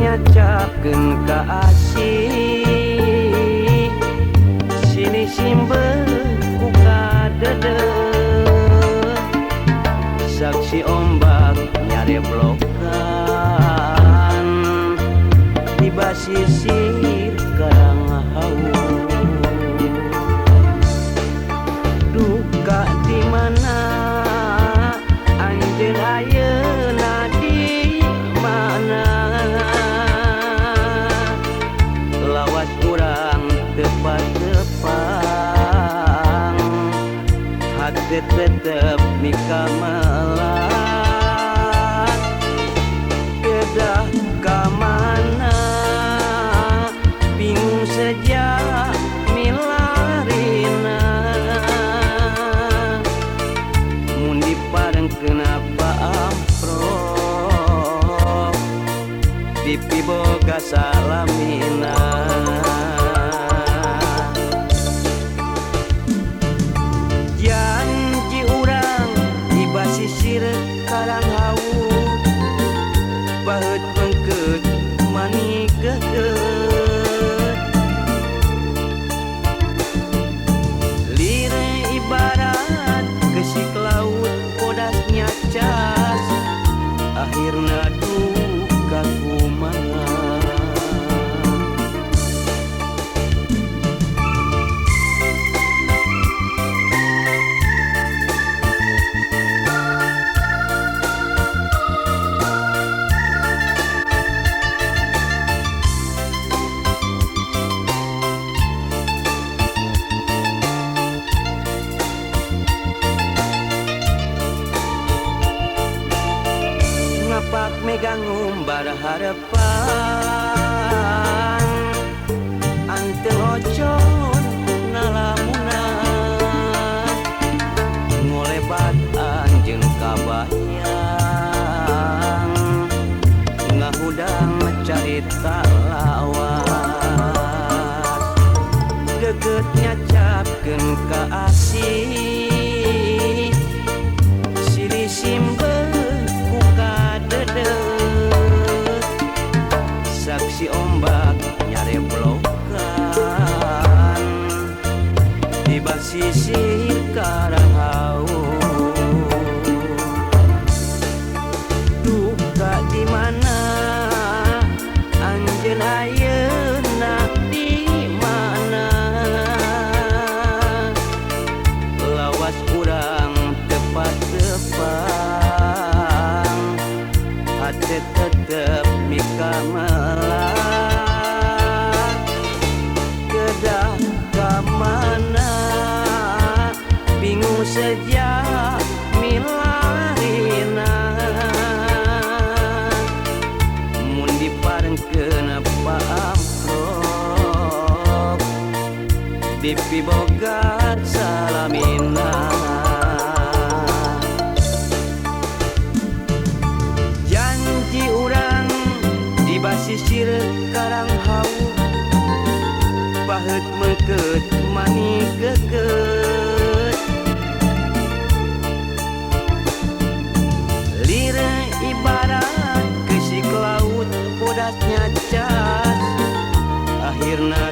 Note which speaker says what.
Speaker 1: Nyacapkeun ka asih silih simbeuh ku kadeudeut saksi ombak nyareblokan di basisir karang hawu duka di mana anjeun ayeuna di mana lawas urang tepat-tepang hate tetep mikamelat kedah ka mana bingung sejak milarina mun diparengkeun apa amprok dipiboga salamina. Janji urang di basisir karang hawu baheut mengkeut mani gegeut lire ibarat gesik laut bodas nyacas akhirna duka kumaha. Ngapak megang ngumbar harapan anteng ocon nalamunan ngolebat anjeun kabayang ngahudang carita lawas geget nyacapkeun ka asih silih simbeuh ku kadeudeuh saksi ombak nyareblokan di basisir karang hawu duka di mana anjeun ayeuna di mana lawas urang tepat-tepang hate tetep mikamelat kedah ka mana bingung sejak milarina mun diparengkeun apa amprok dipiboga salamina. Janji urang di basisir karang hawu baheut meukeut mani gegeut lire ibarat gesik laut bodas nyacas akhirna